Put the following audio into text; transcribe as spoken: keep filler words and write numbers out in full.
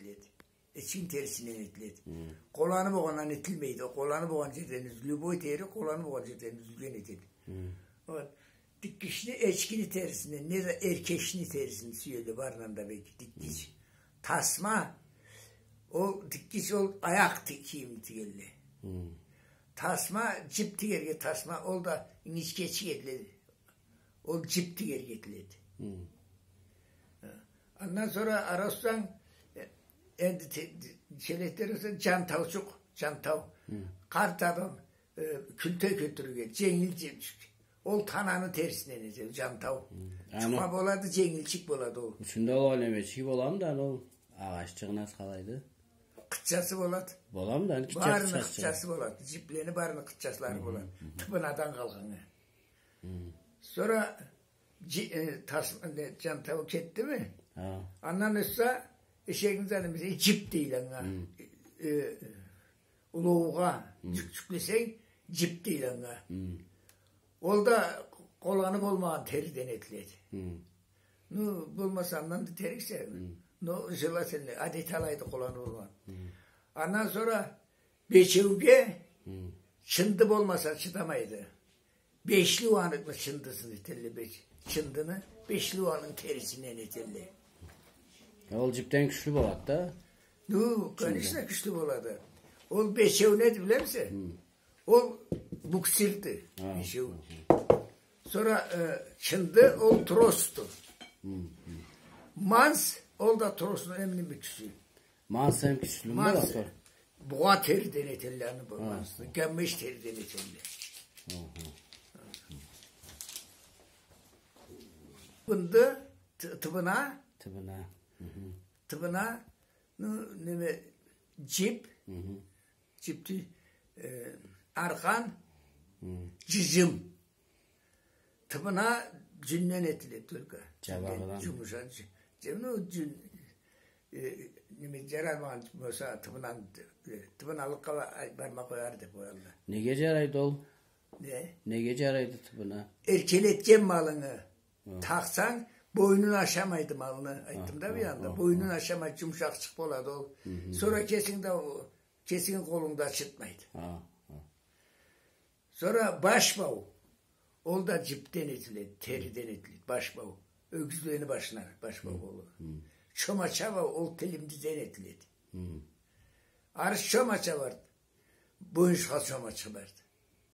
этиледи. Эчкини терисинден этиледи. Къоланы болгъандан этилмейди. Ол къоланы болгъан джерден юз-, любой тери къоланы болгъан джерден юзюлген этеди. Вот. Тикгични эчкини терисинден, неда эркечни терисинден сюелле, барындан да бек тикгич. Тасма, ол тикгич, ол аякъ ти-, кийимни тигелле. Тасма, джип тигерге тасма, ол да ингичгечик этиледи. Ол джип тигерге этиледи. Андан сора арасанг, э, энди те-, челетлери болса, джантаучукъ, джантау. Къарт адам, э, кюлте кёлтюрюрге, дженгил джипчик. Ол тананы терисинден этиледи, джантау. Аны джукъа болады, дженгилчик болады ол. Ичинде ол немечик боламы да, ол агъаччыгъына къалайды? Къытчасы болады. Боламы да, аны къытчасы болады. Барыны къытчасы болады. Джиплени барыны къытчаслары болады. Тыбынадан къалгъаны. Сора джи-, э, тас-, не, джантау кетдими? Андан озса, эшегини заты, джип дейле анга. Э, улоуугъа джюк джюклесенг, джип дейле анга. Ол да къоланы болмагъан териден этиледи. Ну, болмаса, андан да териксе, но желательно, адет алайды къоланы болмагъан. Андан сора бечеуге чынды болмаса, чыдамайды. Бешли уланыкъны чындысын этелле, беч-, чындыны бешли уланыкъны терисинден этелле. Ол джипден кючлю болады да. Ну, конечно, кючлю болады. Ол бечеу неди, билемисе? Ол буксирди, бечеу. Сора, э, чынды, ол тросду. Манс, ол да тросну эм бир кючлю. Манс эм кючлю. Манс бугъа териден этелле аны, бу манс. Гаммеш териден этелле. Бунда ты-, тыбына. Тыбына. Тыбына, ну, неме, джип. Джипди, э, аркъан, джыджым. Тыбына джюнден этиледи только. Джабагъыдан. Джумушакъ джю-, джю-, ну, джюн, э, неме, джарамагъан болса, тыбындан, э, тыбыналыкъгъа ба-, ай, барма къояр деб къоялла. Неге джарайды ол? Не? Неге джарайды тыбына? Эркелетген малынгы такъсанг, бойнун ашамайды малны. Айтдым да бир анда. Бойнун ашамайды, джумушакъчыкъ болады ол. Сора кесинг да, кесинги къолунг да чыртмайды. Сора баш бау. Ол да джипден этиледи, териден этиледи. Баш бау. Ёгюзлени башына баш бау болур. Чомача бау, ол тилимдиден этиледи. Арыш чомача барды. Боюншха чомача барды.